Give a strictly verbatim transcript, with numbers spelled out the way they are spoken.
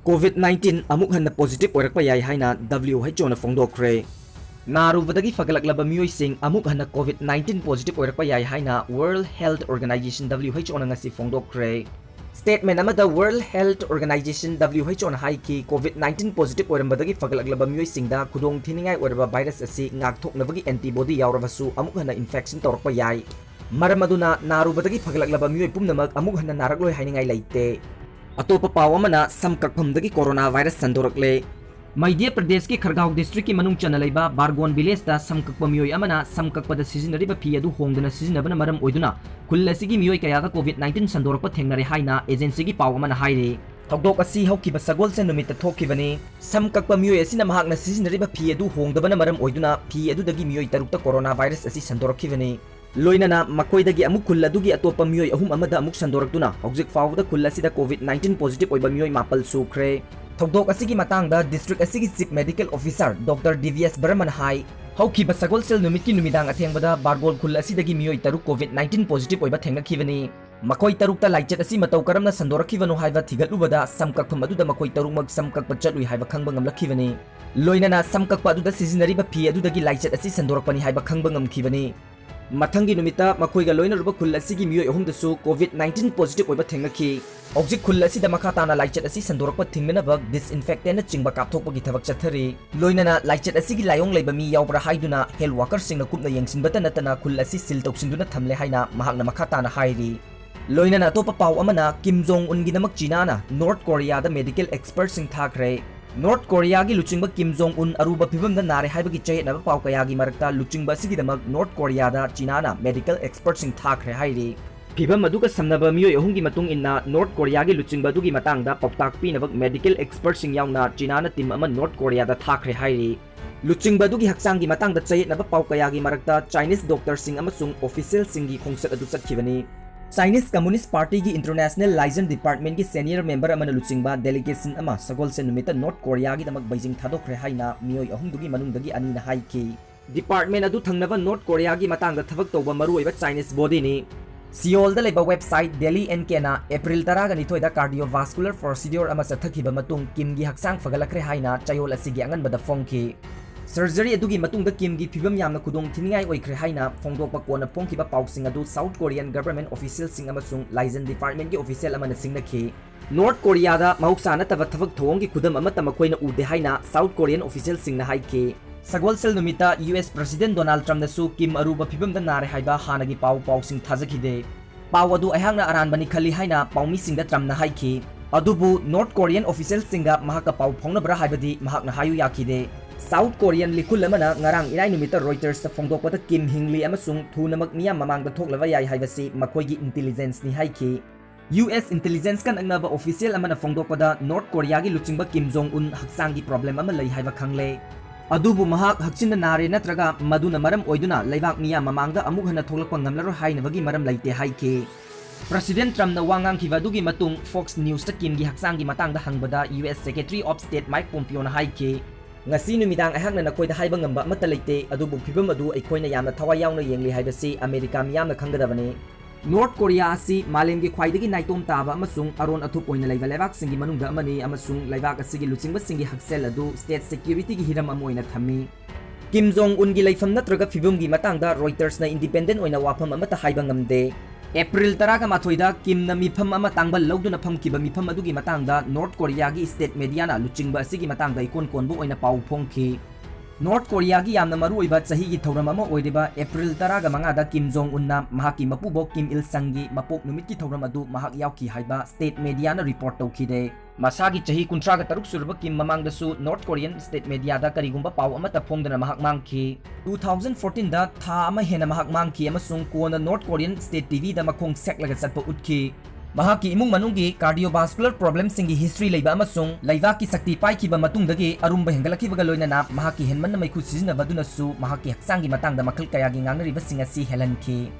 COVID nineteen ꯑꯃꯨꯛ ꯍꯟꯅ positive ꯑꯣꯏꯔꯛꯄ ꯌꯥꯏ ꯍꯥꯏꯅ WHO ꯅ ꯐꯣꯡꯗꯣꯛꯈ꯭ꯔꯦ꯫ ꯅꯥꯔꯨꯕꯗꯒꯤ ꯐꯒꯠꯂꯛꯂꯕ ꯃꯤꯑꯣꯏꯁꯤꯡ ꯑꯃꯨꯛ ꯍꯟꯅ COVID nineteen positive ꯑꯣꯏꯔꯛꯄ ꯌꯥꯏ ꯍꯥꯏꯅ World Health Organization, WHO ꯅ ꯉꯁꯤ ꯐꯣꯡꯗꯣꯛꯈ꯭ꯔꯦ꯫ Statement ꯑꯃꯗ World Health Organization, WHO ꯅ ꯍꯥꯏꯈꯤ, COVID nineteen positive ꯑꯣꯏꯔꯝꯕꯗꯒꯤ ꯐꯒꯠꯂꯛꯂꯕ ꯃꯤꯑꯣꯏꯁꯤꯡꯗ ꯈꯨꯗꯣꯡ ꯊꯤꯅꯤꯡꯉꯥꯏ ꯑꯣꯏꯔꯕ virus ꯑꯁꯤ ꯉꯥꯛꯊꯣꯛꯅꯕꯒꯤ antibody ꯌꯥꯎꯔꯕꯁꯨ ꯑꯃꯨꯛ ꯍꯟꯅ infection ꯇꯧꯔꯛꯄ ꯌꯥꯏ꯫ ꯃꯔꯝ ꯑꯗꯨꯅ ꯅꯥꯔꯨꯕꯗꯒꯤ ꯐꯒꯠꯂꯛꯂꯕ ꯃꯤꯑꯣꯏ ꯄꯨꯝꯅꯃꯛ ꯑꯃꯨꯛ ꯍꯟꯅ ꯅꯥꯔꯛꯂꯣꯏ ꯍꯥꯏꯅꯤꯡꯉꯥꯏ ꯂꯩꯇꯦ꯫ ꯑꯇꯣꯞꯄ ꯄꯥꯎ ꯑꯃꯅ, ꯁꯝ ꯀꯛꯐꯝꯗꯒꯤ corona virus ꯁꯟꯗꯣꯔꯛꯂꯦ꯫ ꯃꯙ꯭ꯌ ꯄ꯭ꯔꯗꯦꯁꯀꯤ ꯈꯔꯒꯥꯎ district ꯀꯤ ꯃꯅꯨꯡ ꯆꯟꯅ ꯂꯩꯕ ꯕꯥꯔꯒꯣꯟ village ꯇ ꯁꯝ ꯀꯛꯄ ꯃꯤꯑꯣꯏ ꯑꯃꯅ ꯁꯝ ꯀꯛꯄꯗ ꯁꯤꯖꯤꯟꯅꯔꯤꯕ ꯐꯤ ꯑꯗꯨ ꯍꯣꯡꯗꯅ ꯁꯤꯖꯤꯟꯅꯕꯅ ꯃꯔꯝ ꯑꯣꯏꯗꯨꯅ ꯈꯨꯜ ꯑꯁꯤꯒꯤ ꯃꯤꯑꯣꯏ ꯀꯌꯥꯗ COVID nineteen ꯁꯟꯗꯣꯔꯛꯄ ꯊꯦꯡꯅꯔꯦ ꯍꯥꯏꯅ agency ꯒꯤ ꯄꯥꯎ ꯑꯃꯅ ꯍꯥꯏꯔꯤ꯫ ꯊꯧꯗꯣꯛ ꯑꯁꯤ ꯍꯧꯈꯤꯕ ꯁꯒꯣꯜꯁꯦꯟ ꯅꯨꯃꯤꯠꯇ ꯊꯣꯛꯈꯤꯕꯅꯤ꯫ ꯁꯝ ꯀꯛꯄ ꯃꯤꯑꯣꯏ ꯑꯁꯤꯅ ꯃꯍꯥꯛꯅ ꯁꯤꯖꯤꯟꯅꯔꯤꯕ ꯐꯤ ꯑꯗꯨ ꯍꯣꯡꯗꯕꯅ ꯃꯔꯝ ꯑꯣꯏꯗꯨꯅ ꯐꯤ ꯑꯗꯨꯗꯒꯤ ꯃꯤꯑꯣꯏ ꯇꯔꯨꯛꯇ corona virus ꯑꯁꯤ ꯁꯟꯗꯣꯔꯛꯈꯤꯕꯅꯤ꯫ ꯂꯣꯏꯅꯅ ꯃꯈꯣꯏꯗꯒꯤ ꯑꯃꯨꯛ ꯈꯨꯜ ꯑꯗꯨꯒꯤ ꯑꯇꯣꯞꯄ ꯃꯤꯑꯣꯏ ꯑꯍꯨꯝ ꯑꯃꯗ ꯑꯃꯨꯛ ꯁꯟꯗꯣꯔꯛꯇꯨꯅ ꯍꯧꯖꯤꯛ ꯐꯥꯎꯕꯗ ꯈꯨꯜ ꯑꯁꯤꯗ COVID nineteen positive ꯑꯣꯏꯕ ꯃꯤꯑꯣꯏ ꯃꯥꯄꯜ ꯁꯨꯈ꯭ꯔꯦ꯫ ꯊꯧꯗꯣꯛ ꯑꯁꯤꯒꯤ ꯃꯇꯥꯡꯗ district ꯑꯁꯤꯒꯤ Chief Medical Officer Doctor D V S Barman ꯍꯥꯏ, ꯍꯧꯈꯤꯕ ꯁꯒꯣꯜꯁꯦꯜ ꯅꯨꯃꯤꯠꯀꯤ ꯅꯨꯃꯤꯗꯥꯡ ꯑꯊꯦꯡꯕꯗ ꯕꯥꯔꯒꯣꯜ ꯈꯨꯜ ꯑꯁꯤꯗꯒꯤ ꯃꯤꯑꯣꯏ ꯇꯔꯨꯛ COVID nineteen positive ꯑꯣꯏꯕ ꯊꯦꯡꯅꯈꯤꯕꯅꯤ꯫ ꯃꯈꯣꯏ ꯇꯔꯨꯛꯇ ꯂꯥꯏꯆꯠ ꯑꯁꯤ ꯃꯇꯧ ꯀꯔꯝꯅ ꯁꯟꯗꯣꯔꯛꯈꯤꯕꯅꯣ ꯍꯥꯏꯕ ꯊꯤꯒꯠꯂꯨꯕꯗ ꯁꯝ ꯀꯛꯐꯝ ꯑꯗꯨꯗ ꯃꯈꯣꯏ ꯇꯔꯨꯛꯃꯛ ꯁꯝ ꯀꯛꯄ ꯆꯠꯂꯨꯏ ꯍꯥꯏꯕ ꯈꯪꯕ ꯉꯝꯂꯛꯈꯤꯕꯅꯤ꯫ ꯂꯣꯏꯅꯅ ꯁꯝ ꯀꯛꯄ ꯑꯗꯨꯗ ꯁꯤꯖꯤꯟꯅꯔꯤꯕ ꯐꯤ ꯑꯗꯨꯗꯒꯤ ꯂꯥꯏꯆꯠ ꯑꯁꯤ ꯁꯟꯗꯣꯔꯛꯄꯅꯤ ꯍꯥꯏꯕ ꯈꯪꯕ ꯉꯝꯈꯤꯕꯅꯤ꯫ ꯃꯊꯪꯒꯤ ꯅꯨꯃꯤꯠꯇ ꯃꯈꯣꯏꯒ ꯂꯣꯏꯅꯔꯨꯕ ꯈꯨꯜ ꯑꯁꯤꯒꯤ ꯃꯤꯑꯣꯏ ꯑꯍꯨꯝꯗꯁꯨ COVID nineteen positive ꯑꯣꯏꯕ ꯊꯦꯡꯅꯈꯤ꯫ ꯍꯧꯖꯤꯛ ꯈꯨꯜ ꯑꯁꯤꯗ ꯃꯈꯥ ꯇꯥꯅ ꯂꯥꯏꯆꯠ ꯑꯁꯤ ꯁꯟꯗꯣꯔꯛꯄ ꯊꯤꯡꯅꯅꯕ disinfectant ꯅꯆꯤꯡꯕ ꯀꯥꯞꯊꯣꯛꯄꯒꯤ ꯊꯕꯛ ꯆꯠꯊꯔꯤ꯫ ꯂꯣꯏꯅꯅ ꯂꯥꯏꯆꯠ ꯑꯁꯤꯒꯤ ꯂꯥꯏꯑꯣꯡ ꯂꯩꯕ ꯃꯤ ꯌꯥꯎꯕ꯭ꯔꯥ ꯍꯥꯏꯗꯨꯅ health worker ꯁꯤꯡꯅ ꯀꯨꯞꯅ ꯌꯦꯡꯁꯤꯟꯕꯇ ꯅꯠꯇꯅ ꯈꯨꯜ ꯑꯁꯤ seal ꯇꯧꯁꯤꯟꯗꯨꯅ ꯊꯝꯂꯦ ꯍꯥꯏꯅ ꯃꯍꯥꯛꯅ ꯃꯈꯥ ꯇꯥꯅ ꯍꯥꯏꯔꯤ꯫ ꯂꯣꯏꯅꯅ ꯑꯇꯣꯞꯄ ꯄꯥꯎ ꯑꯃꯅ, ꯀꯤꯝ ꯖꯣꯡ ꯎꯟꯒꯤꯗꯃꯛ ꯆꯤꯅꯥꯅ ꯅꯣꯔꯠ ꯀꯣꯔꯤꯌꯥꯗ medical expert ꯁꯤꯡ ꯊꯥꯈ꯭ꯔꯦ꯫ ꯅꯣꯔꯠ ꯀꯣꯔꯤꯌꯥꯒꯤ ꯂꯨꯆꯤꯡꯕ ꯀꯤꯝ ꯖꯣꯡ ꯎꯟ ꯑꯔꯨꯕ ꯐꯤꯚꯝꯗ ꯅꯥꯔꯦ ꯍꯥꯏꯕꯒꯤ ꯆꯌꯦꯠꯅꯕ ꯄꯥꯎ ꯀꯌꯥꯒꯤ ꯃꯔꯛꯇ ꯂꯨꯆꯤꯡꯕ ꯑꯁꯤꯒꯤꯗꯃꯛ ꯅꯣꯔꯠ ꯀꯣꯔꯤꯌꯥꯗ ꯆꯤꯅꯥꯅ medical expert ꯁꯤꯡ ꯊꯥꯈ꯭ꯔꯦ ꯍꯥꯏꯔꯤ꯫ ꯐꯤꯚꯝ ꯑꯗꯨꯒ ꯁꯝꯅꯕ ꯃꯤꯑꯣꯏ ꯑꯍꯨꯝꯒꯤ ꯃꯇꯨꯡ ꯏꯟꯅ ꯅꯣꯔꯠ ꯀꯣꯔꯤꯌꯥꯒꯤ ꯂꯨꯆꯤꯡꯕ ꯑꯗꯨꯒꯤ ꯃꯇꯥꯡꯗ ꯄꯥꯎꯇꯥꯛ ꯄꯤꯅꯕ medical expert ꯁꯤꯡ ꯌꯥꯎꯅ ꯆꯤꯅꯥꯅ team ꯑꯃ ꯅꯣꯔꯠ ꯀꯣꯔꯤꯌꯥꯗ ꯊꯥꯈ꯭ꯔꯦ ꯍꯥꯏꯔꯤ꯫ ꯂꯨꯆꯤꯡꯕ ꯑꯗꯨꯒꯤ ꯍꯛꯆꯥꯡꯒꯤ ꯃꯇꯥꯡꯗ ꯆꯌꯦꯠꯅꯕ ꯄꯥꯎ ꯀꯌꯥꯒꯤ ꯃꯔꯛꯇ Chinese doctor ꯁꯤꯡ ꯑꯃꯁꯨꯡ official ꯁꯤꯡꯒꯤ ꯈꯣꯡꯆꯠ ꯑꯗꯨ ꯆꯠꯈꯤꯕꯅꯤ꯫ Chinese Communist Party ꯒꯤ International Liaison Department ꯀꯤ senior member ꯑꯃꯅ ꯂꯨꯆꯤꯡꯕ delegation ꯑꯃ ꯁꯒꯣꯜꯁꯦꯟ ꯅꯨꯃꯤꯠꯇ ꯅꯣꯔꯠ ꯀꯣꯔꯤꯌꯥꯒꯤꯗꯃꯛ ꯕꯩꯖꯤꯡ ꯊꯥꯗꯣꯛꯈ꯭ꯔꯦ ꯍꯥꯏꯅ ꯃꯤꯑꯣꯏ ꯑꯍꯨꯝꯗꯨꯒꯤ ꯃꯅꯨꯡꯗꯒꯤ ꯑꯅꯤꯅ ꯍꯥꯏꯈꯤ꯫ Department ꯑꯗꯨ ꯊꯪꯅꯕ ꯅꯣꯔꯠ ꯀꯣꯔꯤꯌꯥꯒꯤ ꯃꯇꯥꯡꯗ ꯊꯕꯛ ꯇꯧꯕ ꯃꯔꯨꯑꯣꯏꯕ Chinese body ꯅꯤ꯫ ꯁꯤꯑꯣꯜꯗ ꯂꯩꯕ website Daily NKꯅ April ꯇꯔꯥꯒ ꯅꯤꯊꯣꯏꯗ cardiovascular procedure ꯑꯃ ꯆꯠꯊꯈꯤꯕ ꯃꯇꯨꯡ ꯀꯤꯝꯒꯤ ꯍꯛꯆꯥꯡ ꯐꯒꯠꯂꯛꯈ꯭ꯔꯦ ꯍꯥꯏꯅ ꯆꯌꯣꯜ ꯑꯁꯤꯒꯤ ꯑꯉꯟꯕꯗ ꯐꯣꯡꯈꯤ꯫ Surgery ꯑꯗꯨꯒꯤ ꯃꯇꯨꯡꯗ ꯀꯤꯝꯒꯤ ꯐꯤꯕꯝ ꯌꯥꯝꯅ ꯈꯨꯗꯣꯡ ꯊꯤꯅꯤꯡꯉꯥꯏ ꯑꯣꯏꯈ꯭ꯔꯦ ꯍꯥꯏꯅ ꯐꯣꯡꯗꯣꯛꯄ ꯀꯣꯟꯅ ꯐꯣꯡꯈꯤꯕ ꯄꯥꯎꯁꯤꯡ ꯑꯗꯨ South Korean government officialꯁꯤꯡ ꯑꯃꯁꯨꯡ ꯂꯥꯏꯖꯟ departmentꯀꯤ official ꯑꯃꯅ ꯁꯤꯡꯅꯈꯤ꯫ North Koreaꯗ ꯃꯍꯧꯁꯥ ꯅꯠꯇꯕ ꯊꯕꯛ ꯊꯧꯑꯣꯡꯒꯤ ꯈꯨꯗꯝ ꯑꯃꯠꯇ ꯃꯈꯣꯏꯅ ꯎꯗꯦ ꯍꯥꯏꯅ South Korean officialꯁꯤꯡꯅ ꯍꯥꯏꯈꯤ꯫ ꯁꯒꯣꯜꯁꯦꯜ ꯅꯨꯃꯤꯠꯇ US President Donald Trumpꯅꯁꯨ ꯀꯤꯝ ꯑꯔꯨꯕ ꯐꯤꯕꯝꯗ ꯅꯥꯔꯦ ꯍꯥꯏꯕ ꯍꯥꯟꯅꯒꯤ ꯄꯥꯎ ꯄꯥꯎꯁꯤꯡ ꯊꯥꯖꯈꯤꯗꯦ꯫ ꯄꯥꯎ ꯑꯗꯨ ꯑꯩꯍꯥꯛꯅ ꯑꯔꯥꯟꯕꯅꯤ ꯈꯜꯂꯤ ꯍꯥꯏꯅ ꯄꯥꯎꯃꯤꯁꯤꯡꯗ ꯇ꯭ꯔꯝꯅ ꯍꯥꯏꯈꯤ꯫ ꯑꯗꯨꯕꯨ North Korean officialꯁꯤꯡꯒ ꯃꯍꯥꯛꯀ ꯄꯥꯎ ꯐꯥꯎꯅꯕ꯭ꯔꯥ ꯍꯥꯏꯕꯗꯤ ꯃꯍꯥꯛꯅ ꯍꯥꯏꯌꯨ ꯌꯥꯈꯤꯗꯦ꯫ South Korean ꯂꯤꯈꯨꯜ ꯑꯃꯅ ꯉꯔꯥꯡ ꯏꯔꯥꯏ ꯅꯨꯃꯤꯠꯇ Reutersꯇ ꯐꯣꯡꯗꯣꯛꯄꯗ ꯀꯤꯝ ꯍꯤꯡꯂꯤ ꯑꯃꯁꯨꯡ ꯊꯨꯅꯃꯛ ꯃꯤꯌꯥꯝ ꯃꯃꯥꯡꯗ ꯊꯣꯛꯂꯕ ꯌꯥꯏ ꯍꯥꯏꯕꯁꯤ ꯃꯈꯣꯏꯒꯤ intelligenceꯅꯤ ꯍꯥꯏꯈꯤ꯫ US intelligenceꯀ ꯅꯛꯅꯕ official ꯑꯃꯅ ꯐꯣꯡꯗꯣꯛꯄꯗ North Koreaꯒꯤ ꯂꯨꯆꯤꯡꯕ ꯀꯤꯝ ꯖꯣꯡ ꯎꯟ ꯍꯛꯆꯥꯡꯒꯤ problem ꯑꯃ ꯂꯩ ꯍꯥꯏꯕ ꯈꯪꯂꯦ꯫ ꯑꯗꯨꯕꯨ ꯃꯍꯥꯛ ꯍꯛꯆꯤꯟꯅ ꯅꯥꯔꯦ ꯅꯠꯇ꯭ꯔꯒ ꯃꯗꯨꯅ ꯃꯔꯝ ꯑꯣꯏꯗꯨꯅ ꯂꯩꯕꯥꯛ ꯃꯤꯌꯥꯝ ꯃꯃꯥꯡꯗ ꯑꯃꯨꯛ ꯍꯟꯅ ꯊꯣꯛꯂꯛꯄ ꯉꯝꯂꯔꯣꯏ ꯍꯥꯏꯅꯕꯒꯤ ꯃꯔꯝ ꯂꯩꯇꯦ ꯍꯥꯏꯈꯤ꯫ President Trumpꯅ ꯋꯥ ꯉꯥꯡꯈꯤꯕ ꯑꯗꯨꯒꯤ ꯃꯇꯨꯡ Fox Newsꯇ ꯀꯤꯝꯒꯤ ꯍꯛꯆꯥꯡꯒꯤ ꯃꯇꯥꯡꯗ ꯍꯪꯕꯗ US Secretary of State Mike Pompeoꯅ ꯍꯥꯏꯈꯤ, "ꯉꯁꯤ ꯅꯨꯃꯤꯗꯥꯡ ꯑꯩꯍꯥꯛꯅ ꯅꯈꯣꯏꯗ ꯍꯥꯏꯕ ꯉꯝꯕ ꯑꯃꯠꯇ ꯂꯩꯇꯦ, ꯑꯗꯨꯕꯨ ꯐꯤꯚꯝ ꯑꯗꯨ ꯑꯩꯈꯣꯏꯅ ꯌꯥꯝꯅ ꯊꯋꯥꯏ ꯌꯥꯎꯅ ꯌꯦꯡꯂꯤ ꯍꯥꯏꯕꯁꯤ ꯑꯃꯦꯔꯤꯀꯥ ꯃꯤꯌꯥꯝꯅ ꯈꯪꯒꯗꯕꯅꯤ"꯫ North Korea ꯑꯁꯤ ꯃꯥꯂꯦꯝꯒꯤ ꯈ꯭ꯋꯥꯏꯗꯒꯤ ꯅꯥꯏꯇꯣꯝ ꯇꯥꯕ ꯑꯃꯁꯨꯡ ꯑꯔꯣꯟ ꯑꯊꯨꯞ ꯑꯣꯏꯅ ꯂꯩꯕ ꯂꯩꯕꯥꯛꯁꯤꯡꯒꯤ ꯃꯅꯨꯡꯗ ꯑꯃꯅꯤ ꯑꯃꯁꯨꯡ ꯂꯩꯕꯥꯛ ꯑꯁꯤꯒꯤ ꯂꯨꯆꯤꯡꯕꯁꯤꯡꯒꯤ ꯍꯛꯁꯦꯜ ꯑꯗꯨ state securityꯒꯤ ꯍꯤꯔꯝ ꯑꯃ ꯑꯣꯏꯅ ꯊꯝꯃꯤ꯫ ꯀꯤꯝ ꯖꯣꯡ ꯎꯟꯒꯤ ꯂꯩꯐꯝ ꯅꯠꯇ꯭ꯔꯒ ꯐꯤꯕꯝꯒꯤ ꯃꯇꯥꯡꯗ Reutersꯅ independent ꯑꯣꯏꯅ ꯋꯥꯐꯝ ꯑꯃꯠꯇ ꯍꯥꯏꯕ ꯉꯝꯗꯦ꯫ April ꯇꯔꯥꯒ ꯃꯥꯊꯣꯏꯗ ꯀꯤꯝꯅ ꯃꯤꯐꯝ ꯑꯃ ꯇꯥꯡꯕꯜ ꯂꯧꯗꯨꯅ ꯐꯝꯈꯤꯕ ꯃꯤꯐꯝ ꯑꯗꯨꯒꯤ ꯃꯇꯥꯡꯗ North Koreaꯒꯤ state mediaꯅ ꯂꯨꯆꯤꯡꯕ ꯑꯁꯤꯒꯤ ꯃꯇꯥꯡꯗ ꯏꯀꯣꯟ ꯀꯣꯟꯕ ꯑꯣꯏꯅ ꯄꯥꯎ ꯐꯣꯡꯈꯤ꯫ North Koreaꯒꯤ ꯌꯥꯝꯅ ꯃꯔꯨꯑꯣꯏꯕ ꯆꯍꯤꯒꯤ ꯊꯧꯔꯝ ꯑꯃ ꯑꯣꯏꯔꯤꯕ April ꯇꯔꯥꯒ ꯃꯉꯥꯗ ꯀꯤꯝ ꯖꯣꯡ ꯎꯟꯅ ꯃꯍꯥꯛꯀꯤ ꯃꯄꯨꯕꯣꯛ ꯀꯤꯝ ꯏꯜ ꯁꯪꯒꯤ ꯃꯄꯣꯛ ꯅꯨꯃꯤꯠꯀꯤ ꯊꯧꯔꯝ ꯑꯗꯨ ꯃꯍꯥꯛ ꯌꯥꯎꯈꯤ ꯍꯥꯏꯕ state mediaꯅ report ꯇꯧꯈꯤꯗꯦ꯫ ꯃꯁꯥꯒꯤ ꯆꯍꯤ ꯀꯨꯟꯊ꯭ꯔꯥꯒ ꯇꯔꯨꯛ ꯁꯨꯔꯕ ꯀꯤꯝ ꯃꯃꯥꯡꯗꯁꯨ North Korean state mediaꯗ ꯀꯔꯤꯒꯨꯝꯕ ꯄꯥꯎ ꯑꯃꯠꯇ ꯐꯣꯡꯗꯅ ꯃꯍꯥꯛ ꯃꯥꯡꯈꯤ꯫ Two thousand fourteenꯗ ꯊꯥ ꯑꯃ ꯍꯦꯟꯅ ꯃꯍꯥꯛ ꯃꯥꯡꯈꯤ ꯑꯃꯁꯨꯡ ꯀꯣꯟꯅ North Korean state TVꯗ ꯃꯈꯣꯡ ꯁꯦꯛꯂꯒ ꯆꯠꯄ ꯎꯠꯈꯤ꯫ ꯃꯍꯥꯛꯀꯤ ꯏꯃꯨꯡ ꯃꯅꯨꯡꯒꯤ cardiovascular problemꯁꯤꯡꯒꯤ history ꯂꯩꯕ ꯑꯃꯁꯨꯡ ꯂꯩꯕꯥꯛꯀꯤ ꯁꯛꯇꯤ ꯄꯥꯏꯈꯤꯕ ꯃꯇꯨꯡꯗꯒꯤ ꯑꯔꯨꯝꯕ ꯍꯦꯟꯒꯠꯂꯛꯈꯤꯕꯒ ꯂꯣꯏꯅꯅ ꯃꯍꯥꯛꯀꯤ ꯍꯦꯟꯃꯟꯅ ꯃꯩꯈꯨ ꯁꯤꯖꯤꯟꯅꯕꯗꯨꯅꯁꯨ ꯃꯍꯥꯛꯀꯤ ꯍꯛꯆꯥꯡꯒꯤ ꯃꯇꯥꯡꯗ ꯃꯈꯜ ꯀꯌꯥꯒꯤ ꯉꯥꯡꯅꯔꯤꯕꯁꯤꯡ ꯑꯁꯤ ꯍꯦꯜꯍꯟꯈꯤ꯫